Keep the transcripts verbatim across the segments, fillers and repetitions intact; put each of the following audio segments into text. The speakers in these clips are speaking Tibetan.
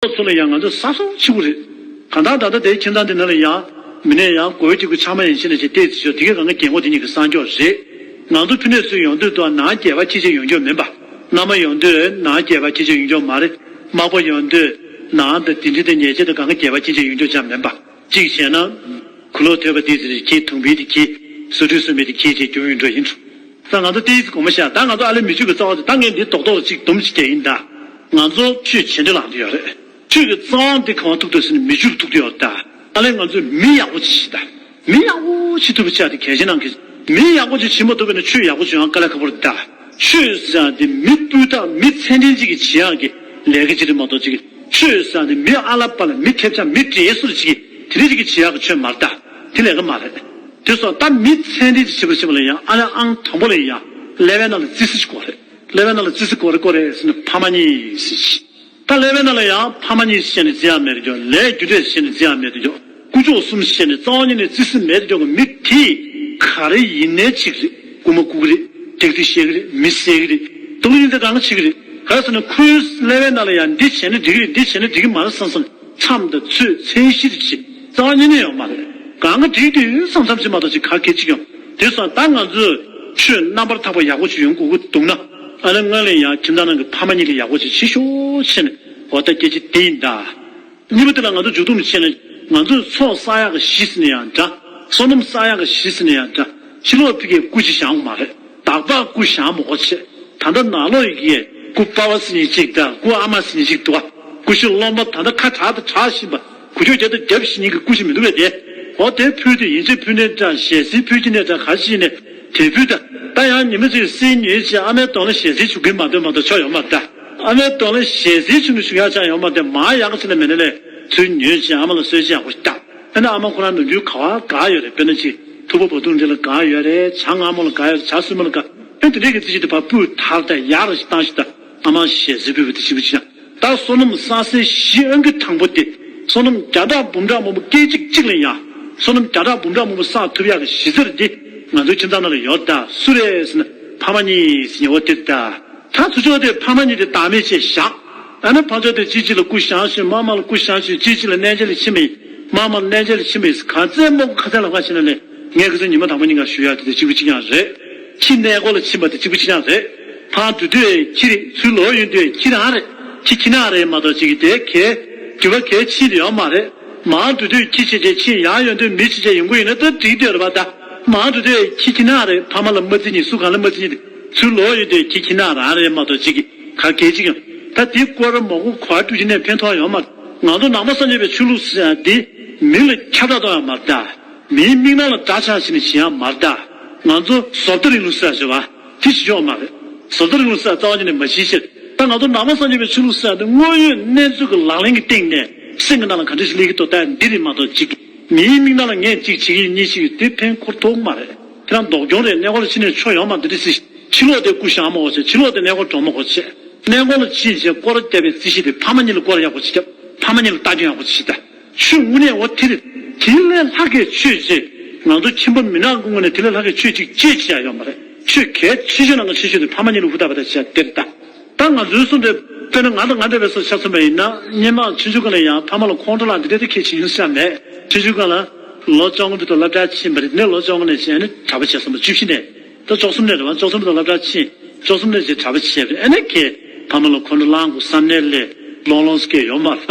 ཚོ་ལ་ཡང་ང་ཚོ་གཟབ་གཟབ་བྱེད་དགོས་རེད། གང་ལྟར་ད་ལྟ་དེའི་ཁྱིམ་ཚང་དེ་ནང་ལ་ཡང་མི་ནས་ཡང་གོ་བའི་སྐྱེ་དགུ་ཆགས་མ་ཡིན་ཕྱིན་ནས་ཅིག་བལྟས་ཚེ་ཆོག་དེ་གའི་གང་གི་རྒན་གོག་དེ་གཉིས་ཀྱི་གསང་སྐྱོགས་རེད། ང་ཚོ་ཕུ་ནས་ཚུར་ཡོང་དུས་དུ་ནང་རྒྱལ་བ་ཁྱི་ཆེ་ཡོང་རྒྱུ་མིན་པ། མནའ་མ་ཡོང་དུས་ནང་རྒྱལ་བ་ཁྱི་ཆེ་ཡོང་རྒྱུ་མ་རེད། མག་པ་ཡོང་དུས་ནང་དུ་དེ་འདྲི་དེ་ཉེས་ཆད་དུ་གང་གི་རྒྱལ་བ་ཁྱི་ཆེ་ཡོང་རྒྱུ་ཅང་མིན་པ། གཅིག་བྱས་ན། གུ་ལོ་ཐོས་པ་དེ་ཚེ་ཁྱི་དུང་བི་དེ་ཁྱི། སོ་ཁྲུས་སོ་མི་དེ་ཁྱི་ཅེས་རྒྱུ་ཡོང་འགྲོ་ཡིན་འགྲོ། ད་ང་ཚོ་ཏིས་གོ་མ་ཤ་ད་ང་ཚོ་ཨ་ལེ་མི་ཆོས་ཀྱི་རྩ་བ་དེ་ད་ངས་འདི་རྡོག་རྡོག་ཅིག་དུམ་ཅིག་རྒྱག་ཡིན་ད། ང་ཚོ་ཆོས་བྱེད་འདྲ་ལངས་ཀྱི་ཡོད་རེད། ཆོས་ཀྱི་རྩ་བ་འདི་གང་ཐུག་འདོད་ཟེར་ནས་མི་ཆོས་ལ་ཐུག་གི་ཡོད་ད། ཨ་ལེ་ང་ཚོས་མི་ཡག་པོ་ཅིག་བྱེད་ད། མི་ཡག་པོ་བྱེད་ཐུབ་པ་བྱ་དེ་གལ་ཆེ་གནང་གི། མི་ཡག་པོ་ཅིག་བྱེད་མ་ཐུབ་པ་ན་ཆོས་ཡག་པོ་བྱེད་ཡང་དཀའ་ལས་ཁག་པོ་རེད་ད། ཆོས་ཟེར་ཡག་དེ་མི་སྤུས་དག་མི་ཚད་ལྡན་ཅིག་གིས་བྱེད་ཡག་གི་ལས་ཀ་ཅིག་རེད་མ་གཏོགས་ཅིག་གི་ཆོས་ཟེར་ཡག་དེ་མི་ཨ་ལ་པ་ལ་མི་ཐེབས་ཆག་མི་བགྲེས་སོ་ཅིག་གིས་དེ་འདྲ་ཅིག་གིས་བྱེད་ཡག་གི་ཆོས་མ་རེད་ད། དེ་ལས་ཀ་མ་རེད། དེ་སོགས་ད་མི་ཚད་ལྡན་ཅིག་བྱེད་པ་བྱེད་པ་ལ་ཡང་ཨ་ལེ་ཨང་དང་པོ་ལ་ཡང་ཀླད་པའི་ནང་ལ་བརྩི་ས་ཅིག་དགོས་རེད། ཀླད་པའི་ནང་ལ་བརྩི་ས་དགོས་རེད་དགོས་རེད་ཟེར་ན་ཕ་མ་གཉིས་ཟེར་ཅིག་ད་ཀླད་པའི་ནང་ལ་ཡང་ཕ་མ་གཉིས་བཤད་ནས་བརྩི་ཡག་མེད་དུ་འཇོག་ལས་རྒྱུ་འབྲས་བཤད་ནས་བརྩི་ཡག་མེད་དུ་འཇོག་དཀོན་མཆོག་གསུམ་བཤད་ནས་རྩ་བ་ཉིད་ནས་བརྩི་སྲིད་མེད་དུ་འཇོག་གི་མི་དེས་ག་རེ་ཡིན་ནའི་གཅིག་རེད། རྐུ་མ་རྐུ་གི་རེད། སྡིག་སྡིག་བཤད་གི་རེད། མི་བསད་གི་རེད། དུག་ཡིན་ཚེ་གང་ག་བྱེད་གི་རེད། ག་རེ་ཟེར་ན་ཁོའི་ཀླད་པའི་ནང་ལ་ཡང་འདི་བྱས་ན་འགྲིག་གི་རེད། འདི་བྱས་ན་འགྲིག་གི་མ་རེད་བསམ་བསམ་མཚམས་དང་ཚོད་ཚད་གཞི་རེ་བྱེད་རྩ་བ་ཉིད་ནས་ཡོད་མ་རེད། གང་ག་འགྲིག་འདུག་བསམ་བསམ་བྱེད་མ་གཏོགས་ཅིག་ག་གེ་གཅིག་ཡོང་། དེ་སོང་ད་ང་ཚོས་ཆོས་རྣམ་པར་དག་པ་ཡག་པོ་ཅིག་ཡོང་དགོས་ཀྱི་འདུག་ན། ཨ་ནི་སྔོན་ལ་ཡང་ཁྱིམ་ཚང་ནང་གི་ཕ་མ་གཉིས་ལ་ཡག་པོ་ཅིག་བྱེད་ཤོག་བྱས་ནས་འོ་ད་སྐད་ཆ་དེ་ཡིན་ད། གཉིས་པ་དེ་ལ་ང་ཚོ་མཇུག་སྡོམ་བྱས་ན་ང་ཚོས་ཚོགས་བསགས་ཡག་གི་གཞི་ཟེར་ན་ཡང་འདྲ། བསོད་ནམས་བསགས་ཡག་གི་གཞི་ཟེར་ན་ཡང་འདྲ། ཕྱི་ལོགས་ཕ་གིའི་སྐུ་ཞིག་བཞེངས་དགོས་མ་རེད། བདག་པ་སྐུ་བཞེངས་མ་དགོས་བྱས། ད་ལྟ་ནང་ལོགས་ཡི་གེ་སྐུ་པ་ཕ་ཟེར་མཁན་གཅིག་དང་སྐུ་ཨ་མ་ཟེར་མཁན་གཅིག་འདུག་བ། སྐུ་ཞབས་སློབ་མ་ད་ལྟ་ཁ་གྲག་དང་གྲག་བཞིན་པ་དགུ་བཅུ་བརྒྱ་དང་བརྒྱད་ཅུ་ཞིག་གཉིས་ཀྱི་སྐུ་ཞབས་མི་འདུག་པས་དེ། འོ་དེ་ཕུལ་དུས་ཡིན་ཚེ་ཕུལ་ནས་འདྲ་ཞལ་གསེར་ཕུལ་གྱི་ནས་འདྲ་ག་ཅི་ནས་དེ་ཕུལ་ད། ད་ཡང་ཉི་མ་གཅིག་སྲིད་ཉོས་བྱས་ཨ་མའི་གདོང་ལ་ཞལ་གསེར་བྱུག་གིན་མ་འདོད་མ་གཏོགས་ཆོག་ཡོད་མ་རེད་ད། ཨ་མའི་གདོང་ལ་ཞལ་གསེར་བྱུག་ནས་བཞུགས་ཡག་ཅང་ཡོད་མ་རེད། མ་ཡག་ག་ཅི་ལ་མེད་ན་ལས་ཚུར་ཉོས་བྱས་ཨ་མ་ལ་གསོལ་ཇ་ཡག་པོ་ཞིག་བཏབ། ཨ་ནི་ཨ་མ་ཁོ་རང་ནམ་རྒྱུན་ག་བ་དགའ་ཡོད་རེད། དཔེར་ན་ཅིག་ཐུག་པ་བ་དུང་འདྲ་ལ་དགའ་ཡོད་རེད། ཇ་མངར་མོ་ལ་དགའ་ཡོད་རེད། ཇ་སྲུབས་མ་ལ་དགའ། ཨ་དེ་འདྲའི་གི་རྩི་ཤིང་དེ་ཕར་སྤུས་དག་དང་ཡག་ར་ཞིག་བཏང་ཞིག་ད། ཨ་མ་ཞལ་གསེར་ཕུལ་བ་དེ་གཅིག་པུ་ཅི་ཡང་། ད་བསོད་ནམས་བསགས་སའི་གཞི་ཨང་ཀི་དང་པོ་དེ། བསོད་ནམས་བརྒྱ་ཕྲག་འབུམ་ཕྲག་མང་པོ་སྐད་ཅིག་གཅིག་ལ་ཡང་། བསོད་ནམས་བརྒྱ་ཕྲག་འབུམ་ཕྲག་མང་པོ་བསགས་ཐུབ་ཡག་གི་གཞི་རྩ་དེ་ང་ཚོའི་ཁྱིམ་ཚང་ནང་ལ་ཡོད་ད། སུ་རེད་ཟེར་ན་ཕ་མ་གཉིས་ཟེར་ཉེ་བོ་དེ་ད། ད་ཚུར་ཕྱོགས་དེ་ཕ་མ་གཉིས་དེ་བདག་མེད་བྱས་བཞག་ཨ་ནི་ཕར་ཕྱོགས་དེ་གཅིག་གཅིག་ལ་སྐུ་བཞེངས་ཤིང་མ་མ་ལ་སྐུ་བཞེངས་ཤིང་གཅིག་གཅིག་ལ་གནས་མཇལ་ལ་ཕྱིན་པ་ཡིན། མ་མ་ལ་གནས་མཇལ་ལ་ཕྱིན་པ་ཡིན། ག་ཚད་མང་པོ་ཁ་ཚད་ལ་ཁ་ཕྱིན་ན་ལས་ངས་ཁ་ཚད་ཉི་མ་དང་པོ་ཉིན་གང་ཞུ་ཡག་དེ་དེ་གཅིག་པུ་གཅིག་རྐྱང་རེད། ཁྱི་གནས་སྐོར་ལ་ཕྱིན་པ་དེ་གཅིག་པུ་གཅིག་རྐྱང་རེད། ཕར་འགྲོ་དུས་ཁྱི་རེད། ཚུར་ལོག་ཡོང་དུས་ཁྱི་རང་རེད། ཁྱི་ཁྱི་ནག་རེད་མ་གཏོགས་གཅིག་གི་དེ་གས་རྒྱུ་བ་གས་ཕྱིན་དེ་ཡོད་མ་རེད། མར་འགྲོ་དུས་ཁྱི་བྱས་རྗེས་ཕྱིན་ཡར་ཡོང་དུས་མི་བྱས་རྗེས་ཡོང་གི་ཡིན་ན་ད་འགྲིག་འདོད་རེད་པ་ད། མར་འགྲོ་དུས་ཁྱི་ཁྱི་ནག་རེད། ཕ་མ་ལ་མ་བརྩི་ཉིན་སུ་གང་ལ་མ་བརྩི་ཉིན་དེ་ཚུར་ལོག་ཡོང་དུས་ཁྱི་ཁྱི་ནག་རང་རེད་མ་གཏོགས་གཅིག་གི་ག་གས་གཅིག་ཡང་ད་དེ་སྐོར་མོག་གུ་གོ་བ་སྤྲོད་རྒྱུ་ནས་ཕན་ཐོགས་ཡོད་མ་རེད། ང་ཚོ་ནང་པ་སངས་རྒྱས་པའི་ཆོས་ལུགས་ཟེར་ཡག་འདི་མི་ལ་ཁྱབ་བསྒྲགས་གཏོང་ཡག་མ་རེད་ད། མིའི་མིག་ནང་ལ་འདྲ་ཆགས་བྱས་ནས་བྱེད་ཡག་མ་རེད་ད། ང་ཚོ་བཟོ་ལྟ་རིང་ལུགས་ཟེར་ཡག་བྱེད་པ་དེ་བྱེད་ཆོག་མ་རེད། བཟོ་ལྟ་རིང་ལུགས་ཟེར་ཡག་རྩ་བ་ཉིད་ནས་མ་བྱེད་ཕྱིར། ད་ང་ཚོ་ནང་པ་སངས་རྒྱས་པའི་ཆོས་ལུགས་ཟེར་ཡག་དེ་དངོས་ཡོད་གནས་ཚུལ་གྱི་ལག་ལེན་གྱི་སྟེང་ནས་སེམས་ཀྱི་ནང་ལ་ག་འདྲ་ཞིག་སླེབས་ཀྱི་འདུག་ད་འདི་རེད་མ་གཏོགས་གཅིག་མིའི་མིག་ནང་ལ་ངས་གཅིག་བྱེད་ཀྱི་ཡིན་གཉིས་བྱེད་ཀྱི་དེ་ཕན་ཁོ་ཐོགས་མ་རེད། ཁྱེད་རང་སྡུག་གྱོང་རེད། གནས་སྐོར་ཕྱིན་ནས་ཆོ་ཡོང་མ་འདི་འདྲ་སྲིད། ཕྱི་ལོགས་དེ་སྐུ་བཞེངས་མ་དགོས་ཆེ། ཕྱི་ལོགས་དེ་གནས་སྐོར་འགྲོ་མ་དགོས་ཆེ། གནས་སྐོར་ལ་ཕྱིན་བྱས་སྐོར་བརྒྱབ་པའི་རྩིས་གཞི་དེ་ཕ་མ་གཉིས་ལ་སྐོར་ཡག་པོ་ཅིག་བརྒྱབ། ཕ་མ་གཉིས་ལ་ལྟ་སྐྱོང་ཡག་པོ་ཅིག་བྱེད་ད། ཆོས་དངོས་གནས་འོ་དེ་རེད། དེ་ལས་ལྷག་གི་ཆོས་ཅིག་ང་ཚོ་ཁྱིམ་པ་མི་ནག་ཀུན་ནས་དེ་ལས་ལྷག་གི་ཆོས་ཅིག་ཅེས་བྱེད་ཡག་ཡོད་མ་རེད། ཆོས་གལ་ཆེ་ཤོས་ནང་གི་ཆེ་ཤོས་དེ་ཕ་མ་གཉིས་ལ་ཧུར་ཐག་པ་དང་བྱེད་ཡག་དེ་རེད་ད། ད་ང་ཚོའི་གསུང་དེ་དཔེར་ན་ང་དང་ང་འདྲ་བའི་སོ་ཆ་མཚོན་པ་ཡིན་ན་སྔོན་མ་ཆུང་ཆུང་སྒང་ལ་ཡང་ཕ་མ་ལ་ཁོང་ཁྲོ་ལངས་དེ་འདྲ་དེ་གལ་ཆེན་ཤ་མེད། ཆུང་ཆུང་སྒང་ལ་ལོ་བཅོ་ལྔ་བར་དུ་སློབ་གྲྭ་ཕྱིན་པ་རེད། ནས་ལོ་བཅོ་ལྔ་ནས་བྱས་ནས་གྲྭ་པ་བྱས་སོང་བ་བཅུ་བཞི་ནས། ད་བཅུ་གསུམ་ནས་རེད་བ། བཅུ་གསུམ་དུ་སློབ་གྲྭ་ཕྱིན། བཅུ་གསུམ་ནས་ཅིག་གྲྭ་པ་བྱས་པས་ཨ་ནི་ཁྱེད་ཕ་མ་ལ་ཁོང་ཁྲོ་ལངས་དགོས་བསམ་ནས་ལས་ལོང་ལོང་སྐད་ཡོད་མ་རེད།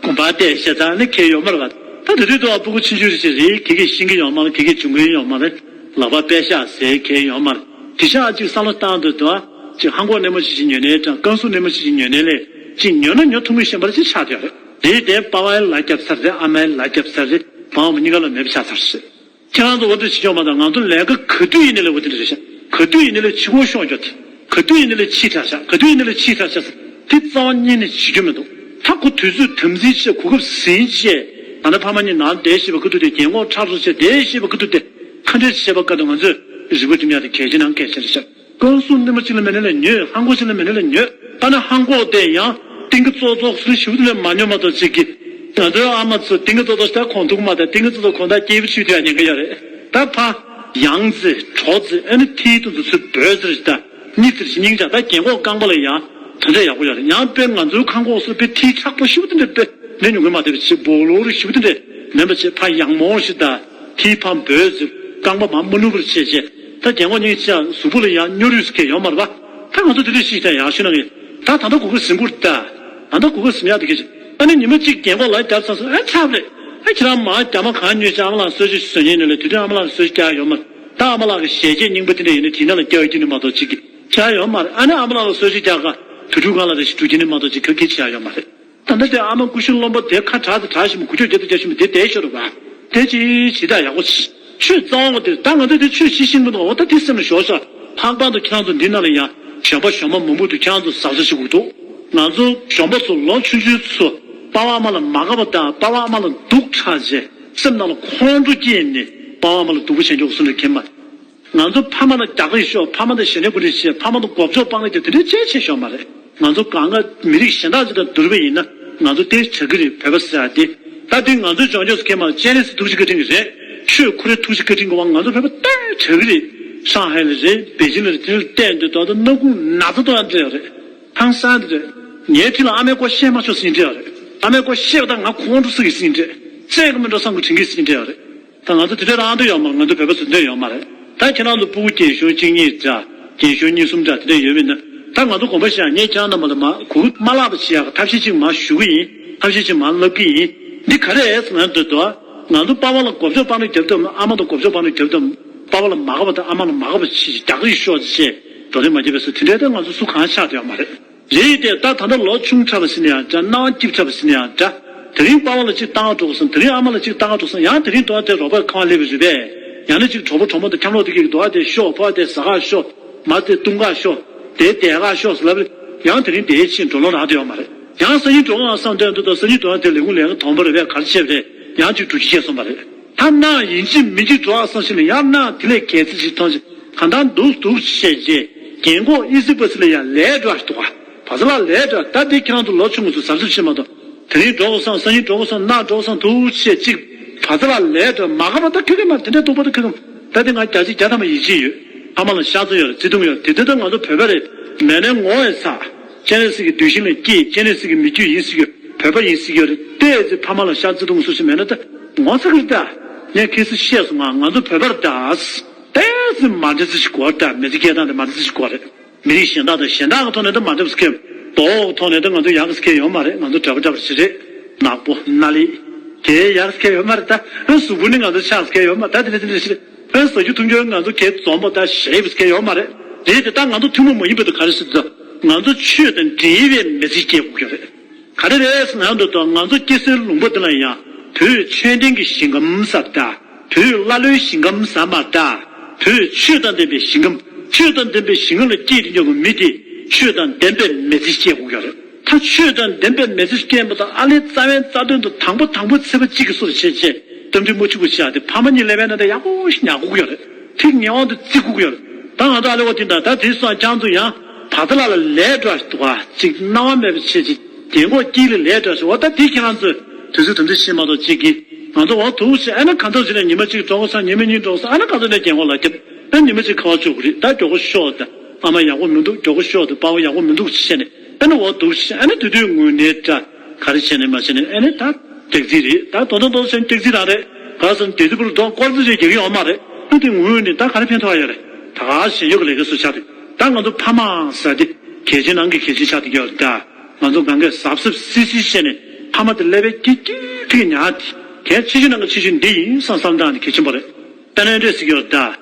གོམ་པ་བལྟས་བཤད་ད་ཨ་ནི་ཁྱེད་ཡོད་མ་རེད་བ། ད་དེ་དུས་དུ་བ་སྤུ་གུ་ཆུང་ཆུང་རེ་ཅིག་རེད། ཁྱེད་ཀྱིས་ཤེས་ཀྱི་ཡོད་མ་རེད། ཁྱེད་ཀྱིས་འཇོན་གྱི་ཡོད་མ་རེད། ལག་པ་པད་ཤག་ཟེར་ཁྱེད་ཡོད་མ་རེད། དེ་ཤག་ཅིག་བསམ་བློ་བཏང་དུས་དུ་བ་ཅིག་ཧང་གོག་སྣེ་མོ་ཅིག་ཅིག་ཉོས་ནས་དང་ཀན་སུའུ་སྣེ་མོ་ཅིག་ཅིག་ཉོས་ནས་ལས་ཅིག་ཉོས་ན་ཉོ་ཐུབ་མཁན་གཞན་པ་ཅིག་ཆགས་བསྡད་རེད། དེ་དེ་པ་ཕའི་ལག་རྒྱབ་ཚར་རེད། ཨ་མའི་ལག་རྒྱབ་ཚར་རེད། བང་བ་གཉིས་ཀ་ལ་མེད་པ་ཆགས་ཚར་རེད། ཁྱེད་རང་ཚོ་འོ་དེ་བྱེད་ཆོག་མ་གཏོགས་ང་ཚོ་ལས་ཀ་ག་དུས་ཡིན་ནའི་ལས་འོ་དེ་འདྲ་རེད་ཤག་ག་དུས་ཡིན་ནའི་ལས་ཕྱི་སྒོ་ཤོག་རྒྱོ་དེ། ག་དུས་ཡིན་ནའི་ལས་ཕྱི་དྲག་ཤག་ག་དུས་ཡིན་ནའི་ལས་ཕྱི་དྲག་ཤག་དེ་རྩ་བ་ཉིད་ནས་བྱེད་རྒྱུ་མི་འདུག་ད་ཁོ་དུས་ཚོད་དམ་འཛིན་བྱས་གོ་སྐབས་ཟིན་བྱས་ད་ནི་ཕ་མ་གཉིས་ནང་བསྡད་ཤེས་པ་ག་དུས་དེ་རྒན་གོག་ཁྲག་རུ་བྱས་བསྡད་ཤེས་པ་ག་དུས་དེ་ཁ་འབྲལ་བྱས་པ་ག་དུས་ང་ཚོས་རིག་པ་སྒྲིམ་ཡག་དེ་གལ་ཆེ་ནང་གལ་ཆེ་རེད་ཤག་ཀན་སུའུ་སྣེ་མོ་གཅིག་ལ་མེད་ན་ལས་ཉོས། ཧང་གོག་གཅིག་ལ་མེད་ན་ལས་ཉོས། ཨ་ནི་ཧང་གོག་དེ་ཡང་ཏིང་གི་ཙོག་ཙོག་སུ་ཞུ་དེ་ལས་མ་ཉོ་མ་གཏོགས་ཅིག་གི་ང་ཚོའི་ཨ་མ་ཚོ་ཏིང་གི་ཙོག་ཙོག་ཞིག་ད་གོང་ཐུག་མ་ད་ཏིང་གི་ཙོག་ཙོག་གོང་ད་སྐྱེས་བུ་ཆུ་དེ་ཡང་ཉན་གི་ཡོད་རེད། ད་ཕ་ཡང་ཙི་གྲོགས་ཙི་ཨ་ནི་ཐིའི་ཏུ་ཙི་ཚུ་བོད་ཙི་རེད་ད་གཉིས་ཙི་རེད་སྙིང་རྗེ། ད་རྒན་གོག་རྐང་པ་ལ་ཡང་ དེ་འདྲ་ཡག་པོ་ཡོད་རེད། ཡང་དཔེ་ང་ཚོའི་ཁང་ཁོངས་སུ་དཔེ་ཐིག་ཁྲག་པོ་ཞེ་པོ་དེ་འདྲ་དཔེ་ནས་ཉུང་གི་མ་བསྡད་པ་བྱས། སྦོ་ལོག་རིགས་ཞེ་པོ་དེ་འདྲ་མེད་པ་བྱས། ཕར་ཡང་མོ་ཞིག་དང་། ཐིག་ཕར་འབོལ་ཟེར། རྐང་པ་མར་མ་ནུབ་པར་བྱས་བྱས། ད་རྒན་གོག་གཉིས་ཆ་གཟུགས་པོ་ལ་ཡང་སྨྱོ་རུས་སུ་གས་ཡོད་མ་རེད་པ། ད་ང་ཚོ་དེ་འདྲ་ཞིག་ད་ཡག་ཤོས་ན་ངས་ད་ད་ལྟ་གོ་སྐབས་ཟིན་དགོས་རེད་ད། ད་ལྟ་གོ་སྐབས་ཟིན་ཡག་དེ་གས་ཅིག་ཨ་ནི་ཉི་མ་གཅིག་རྒན་གོག་ལ་རྒྱབ་ཚར་སོང་། ཨ་ཆགས་པ་རེད། ཨ་ཁྱེད་རང་མར་རྒྱ་མ་གང་ཉོས་ཀྱང་ཨ་མ་ལགས་གསོལ་ཇ་ཞིག་བཟོ་ཉན་ནས་ལས། དུས་དེ་ཨ་མ་ལགས་ལ་གསོལ་ཇ་རྒྱག་ཡོད་མ་རེད། ད་ཨ་མ་ལགས་ཀྱི་ཞལ་སྐྱེས་རྙིང་པ་དེ་འདྲ་ཡིན་ན་དེ་ན་ལ་སྐྱེ་བ་སྐྱེ་ནི་མ་གཏོགས་ཅིག་གི་ཆགས་ཡོད་མ་རེད། ཨ་ནི་ཨ་མ་ལགས་ལ་གསོལ་ཇ་རྒྱག་ག་དུས་དྲུག་སྒང་ལ་རེ་ཞིག་འགྲོ་གི་ནི་མ་གཏོགས་ཅིག་ག་གི་ཆགས་ཡོད་མ་རེད། ད་ལྟ་དེ་ཨ་མ་སྐུ་གཞོན་སློབ་མ་དེ་ཁ་གྲག་དང་གྲག་བཞིན་པ་དགུ་བཅུ་བརྒྱ་དང་བརྒྱ་བཞིན་པ་དེ་བསྡད་ཤོར་བ། དེ་ཅི་ཞིག་ད་ཡག་པོ་ཆོས་རྩ་བ་དེ་ད་ང་ཚོ་དེ་ཆོས་ཤེས་ཤིང་གི་འདུག་འོ་ད་དེ་སེམས་ལ་ཞོག་ཤག་ལྷག་པར་དུ་ཁྱེད་རང་ཚོ་འདི་ན་ལ་ཡང་གཞོན་པ་གཞོན་མ་མང་པོ་འདུག་ཁྱེད་རང་ཚོ་གཟབ་གཟབ་བྱེད་དགོས་འདུག་ང་ཚོ་གཞོན་པ་ཚོ་ལོ་ཆུང་ཆུང་ཚོ་པ་ཕ་ཨ་མ་ལ་མ་དགའ་བ་དང་། པ་ཕ་ཨ་མ་ལ་སྡུག་དྲགས་བྱས། སེམས་ནང་ལ་ཁོང་ཁྲོ་སྐྱེས་ནས་པ་ཕ་ཨ་མ་ལ་སྡུག་པོ་བྱེད་མགྱོགས་སུ་འགྲོ་མཁན་མ། ང་ཚོ་ཕ་མ་ལ་རྒྱག་གི་ཤོག་ཕ་མ་དང་ཞེ་འགྲས་གོ་འདྲི་བྱེད། ཕ་མ་དང་མགོ་བཅོ་པང་ལ་རྒྱབ། དེ་འདྲའི་ཅི་བྱེད་ཤོག་མ་རེད། ང་ཚོ་གང་ག་མི་རིགས་གཞན་དག་ཅིག་དང་བསྡུར་བ་ཡིན་ན་ང་ཚོ་དེ་དྲག་གི་རེད། བོད་པ་ཟེར་ཡ་དེ། ད་དེ་ང་ཚོའི་ལྗོངས་རྒྱབ་སུ་ཁེལ་མ་ལ་སྤྱན་རས་གཟིགས་ཐུགས་རྗེ་བཀའ་དྲིན་གྱིས་རེད། ཆོས་ཁོ་རའི་ཐུགས་རྗེ་བཀའ་དྲིན་གྱིས་ང་ཚོ་བོད་པ་ལྟར་དྲག་གི་རེད། ཧྲང་ཧའེ་ལ་རེད། པེ་ཅིན་ལ་རེད། དེ་ལ་བལྟས་འདུག་ད་ལྟ་སྣ་ཁུང་ན་ཚ་གཏོང་ཡ་འདྲ་ཡོད་རེད། ཧང་སང་འདི་རེད། ངའི་འཁྲིས་ལ་ཨ་མའི་སྐོར་བཤད་མ་ཆོག་ཟེར་འདྲ་ཡོད་རེད། ཨ་མའི་སྐོར་བཤད་པ་དང་ང་ཁོང་ཁྲོ་ཟ་གི་ཟེར་འདྲ། བཙན་གྱི་མི་འགྲོ་བསམ་གི་དྲན་གི་ཟེར་འདྲ་ཡོད་རེད། ད་ང་ཚོ་དེ་འདྲའི་རང་འདོད་ཡོད་མ་རེད། ང་ཚོ་བོད་པ་ཚོ་འདོད་ཡོད་མ་རེད། ད་ཁྱེད་རང་ཚོ་སྤུ་གུ་རྒན་གཞོན་གཅིག་གཉིས་འདྲ། རྒན་གཞོན་གཉིས་གསུམ་འདྲ་དེ་འདྲ་ཡོད་མིན་ན། ད་ང་ཚོ་དགོངས་པ་བཞེས་ཡ། ངས་ཁྱེད་རང་རྣམ་པ་ལ་མ་གུ་གུ་མ་བརླག་པ་བྱེད་ཡག་གི་ཐབས་ཤེས་གཅིག་མར་ཞུ་གི་ཡིན། ཐབས་ཤེས་གཅིག་མར་ལབ་གི་ཡིན། འདི་ག་རེ་རེད་ཟེར་ན། འདོད་དོ། ང་ཚོ་པ་ཕ་ལ་མགོ་བཅོ་པང་ནས་རྒྱབ་ཐུབ། ཨ་མ་དང་མགོ་བཅོ་པང་ནས་རྒྱབ་ཐུབ། པ་ཕ་ལ་མ་དགའ་བ་དང་ཨ་མ་ལ་མ་དགའ་བ་བྱེད་རྒྱག་གི་ཤོག་ཅེས་བགྲོ་གླེང་མ་བྱས་པའི་སུ་དེ་འདྲའི་ད་ང་ཚོ་སུ་གང་ཆགས་བསྡད་ཡོད་མ་རེད། རེད་དེ། ད་ད་ལྟ་ལོ་ཆུང་དྲགས་པ་ཟེར་ན་ཡང་འདྲ། སྣང་བ་སྐྱིད་དྲགས་པ་ཟེར་ན་ཡང་འདྲ། དེ་རིང་པ་ཕ་ལ་གཅིག་བཏང་འགྲོ་གི་སོང་། དེ་རིང་ཨ་མ་ལ་གཅིག་བཏང་འགྲོ་གི་སོང་། ཡང་དེ་རིང་དོ་དེ་རོགས་པ་ཁང་བ་སླེབས་པའི་རེད་པས། ཡང་ན་གཅིག་གྲོགས་པོ་གྲོགས་མོ་དང་འཁྱམ་ལོག་དེ་གིས་དོ་དེ་ཤོག་ཕོ་དེ་ཟ་ག་ཤོག་མ་དེ་བཏུང་ག་ཤོག་དེ་བསྡད་ག་ཤོག་ཟེར་ལབ་རེད། ཡང་དེ་རིང་དེའི་ཕྱིན་འགྲོ་ལོང་རག་བསྡད་ཡོད་མ་རེད། ཡང་སང་ཉིན་འགྲོ་ག་བསམ་བསྡད་འདུག་ད་སང་ཉིན་འགྲོ་ཡང་དེ་ལས་ཁུངས་ལས་ཀ་དོན་པ་རེད་པས། ག་རེ་བྱས་པ་རེད། ཡང་གཅིག་འགྲོ་རྒྱུ་བཤད་སོང་བ་རེད། ད་ནང་ཡིན་གཅིག་མིན་གཅིག་འགྲོ་ཨ་བསམ་ཞིག་ལ་ཡང་ནང་དེ་ལས་གལ་ཆེ་ཞིག་མཐོང་ཞིག་གང་ལྟར་འདུག་འདུག་བཤད་རྗེས་རྒན་གོག་ཨི་སི་པ་སི་ལ་ཡང་ལས་འགྲོ་ཨ་ཞིག་འདུག་ག་བ་ཚ་ལ་ལས་འགྲོ། ད་འདི་ཁྱེད་རང་ཚོ་ལོ་ཆུང་ངུ་ཚོ་གཟབ་གཟབ་བྱེད་མ་གཏོགས། དེ་རིང་འགྲོ་དགོས་བསམ། སང་ཉིན་འགྲོ་དགོས་བསམ། གནངས་འགྲོ་དགོས་བསམ་འདུག་བཤད་ཅིག་བ་ཚ་ལ་ལས་འགྲོ་མ་ག་མ་ད་ཁེ་གེ་མ་དེ་འདྲ་འདུག་པ་ད་ཁེ་གེ་མ། ད་འདི་ང་བརྒྱ་ཆ་བརྒྱ་ཐམ་པ་ཡིད་ཆེས་ཡོད། ཕ་མ་ལ་ཤ་ཚ་ཡོད་རེད། བརྩེ་དུང་ཡོད་རེད། དེ་ལྟར་ད་ང་ཚོ་བོད་པ་རེད། མེད་ནའི་ངོ་ཡི་ཚ། སྤྱན་རས་གཟིགས་ཀྱི་གདུལ་ཞིང་ལ་སྐྱེས། སྤྱན་རས་གཟིགས་ཀྱི་མི་རྒྱུད་ཡིན་ཟེར་གྱི་ཡོད། བོད་པ་ཡིན་ཟེར་གྱི་ཡོད་རེད། ཏོག་ཙམ་ཕ་མ་ལ་ཤ་བརྩེ་དུང་སུ་ཞིག་མེད་ན་ད་ངོ་ཚ་གི་རེད་ད། ངས་ཁ་སང་བཤད་སོང་ང་། ང་ཚོ་བོད་པ་རེད་ད། ཏོག་ཙམ་མ་འདྲ་ས་ཞིག་དགོས་རེད་ད། མི་ཚེ་སྐྱེལ་སྟངས་དེ་མ་འདྲ་ས་ཞིག་དགོས་རེད། མི་རིགས་གཞན་དག་དང་གཞན་དག་གི་ཐོག་ནས་ད་མ་འདྲ་བ་ཟེར་མཁན། མདོག་གི་ཐོག་ནས་ད་ང་ཚོ་ཡག་གི་ཟེར་མཁན་ཡོད་མ་རེད། ང་ཚོ་འདྲ་པོ་འདྲ་པོ་ཞིག་རེད། ནག་པོ་ནག་ལི། དེ་ཡག་གི་ཟེར་མཁན་ཡོད་མ་རེད་ད། ཨ་གཟུགས་པོ་ནི་ང་ཚོ་ཆགས་ཟེར་མཁན་ཡོད་མ་རེད་ད། དེ་འདྲ་དེ་འདྲ་ཞིག་རེད། ཨ་ཟ་རྒྱུ་འཐུང་རྒྱུ་ང་ཚོ་གས་འཛོམས་པོ་ད་ཞེ་པོ་ཟེར་མཁན་ཡོད་མ་རེད། རེད་དེ། ད་ང་ཚོ་ཐུན་མོང་མ་ཡིན་པ་དེ་ག་རེ་ཟེར་ད། ང་ཚོ་ཆོས་དང་འབྲེལ་བའི་མི་ཚེ་སྐྱེལ་དགོས་ཀྱི་རེད། ག་རེ་རེད་ཟེར་ན། འདི་ལྟར་ང་ཚོ་སྐྱེ་སའི་ལུང་པ་འདི་ལ་ཡང་བོད་ཆོས་ལྡན་གྱི་ཞིང་ཁམས་ཟེར་ད། བོད་ཀླ་ཀློའི་ཞིང་ཁམས་ཟེར་མ་ད། བོད་ཆོས་དང་ལྡན་པའི་ཞིང་ཁམས། ཆོས་དང་ལྡན་པའི་ཞིང་ཁམས་ལ་སྐྱེས་ཏེ་ཡོད་པའི་མི་དེ་ཆོས་དང་ལྡན་པའི་མི་ཚེ་སྐྱེལ་དགོས་ཀྱི་རེད། ད་ཆོས་དང་ལྡན་པའི་མི་ཚེ་སྐྱེལ་མ་ཐག་ཨ་ལས་རྩ་བའི་རྩ་དོན་དུ་དང་པོ་དང་པོ་ཚེས་པ་གཅིག་གི་སྲོལ་ཕྱེ་བྱས་རྟ་མགྲིན་རྨ་ཆུ་བོ་ཆེ་ཡ་དེ་ཕ་མ་གཉིས་ལས་པའི་ནང་དུ་ཡག་པོ་ཞིག་ཉར་དགོས་ཀྱི་ཡོད་རེད། ཐིག་ངེས་དབང་དུ་བརྩི་དགོས་ཀྱི་ཡོད་རེད། ད་ང་ཚོ་ཨ་ལེ་བ་དེ་འདྲ། ད་དེ་སོང་ཁྱང་ཚོ་ཡང་བ་ཚ་ལ་ལ་ལས་འགྲོ་ཞིག་འདུག་ག་ཅིག་སྣང་བ་མེད་པ་བྱེད་ཅིག་རྒན་གོག་དཀྱིལ་ལ་ལས་འགྲོ་ཞིག་འོ་ད་དེ་ཁྱེད་རང་ཚོས་དུས་ཚོད་དུམ་ཚོད་ཤེས་མ་གཏོགས་ཅིག་གིས་ང་ཚོ་འོ་དུ་ཞིག་ཨ་ནི་གང་ཐུབ་ཞིག་ནས་ཉི་མ་གཅིག་འགྲོ་དགོས་བསམ། ཉི་མ་གཉིས་འགྲོ་དགོས་བསམ། ཨ་ནི་གང་ཐུབ་ནས་རྒན་གོག་ལ་རྒྱབ། ཨ་ཉི་མ་གཅིག་ཁ་བ་བཅུག་གི་རེད། ད་མགྱོགས་པོ་ཤོག་ད། ཨ་མ་ཡག་པོ་མི་འདུག་མགྱོགས་པོ་ཤོག་ད། པ་ཕ་ཡག་པོ་མི་འདུག་ཅེས་བཤད་ནས། ཨ་ནི་འོ་འདུག་ཅེས། ཨ་ནི་དུས་དུས་ངུས་ནས་འདྲ། ག་རེ་བྱས་ནས་མ་བྱས་ནས། ཨ་ནི་ད་སྐྱག་རྫུན་རེད། ད་དོ་དོ་དོ་བྱས་ནས་སྐྱག་རྫུན་རང་རེད། ག་རེ་ཟེར་ན་དེ་དུས་བུ་ལ་རྡོ་སྐོར་རྫུན་ཞིག་རྒྱག་གི་ཡོད་མ་རེད། ཨ་དེ་ངུས་ནས་ད་ག་རེ་ཕན་ཐོགས་ཡོད་རེད། ད་ག་ཞེན་ཆོག་གི་ལས་ཀ་སུ་ཆགས་རེད། ད་ང་ཚོ་ཕ་མ་ཟེར་དེ་གལ་ཆེན་ནང་གི་གལ་ཆེན་ཆགས་བསྡད་ཀྱི་ཡོད་རེད་ད། ང་ཚོ་གང་གས་གཟབ་གཟབ་སིལ་སིལ་བྱས་ནས་ཕ་མ་དེ་ཀླད་པའི་དཀྱིལ་དཀྱིལ་དེ་ཉར་ཏེ། གལ་ཆེ་ཤོས་ནང་གི་ཆེ་ཤོས་འདི་ཡིན་བསམ་བསམ་བཏང་ནས་གལ་ཆེན་པོ་རེད། དཔེར་ན་འདྲ་ཟེར་གྱི་ཡོད་རེད་ད།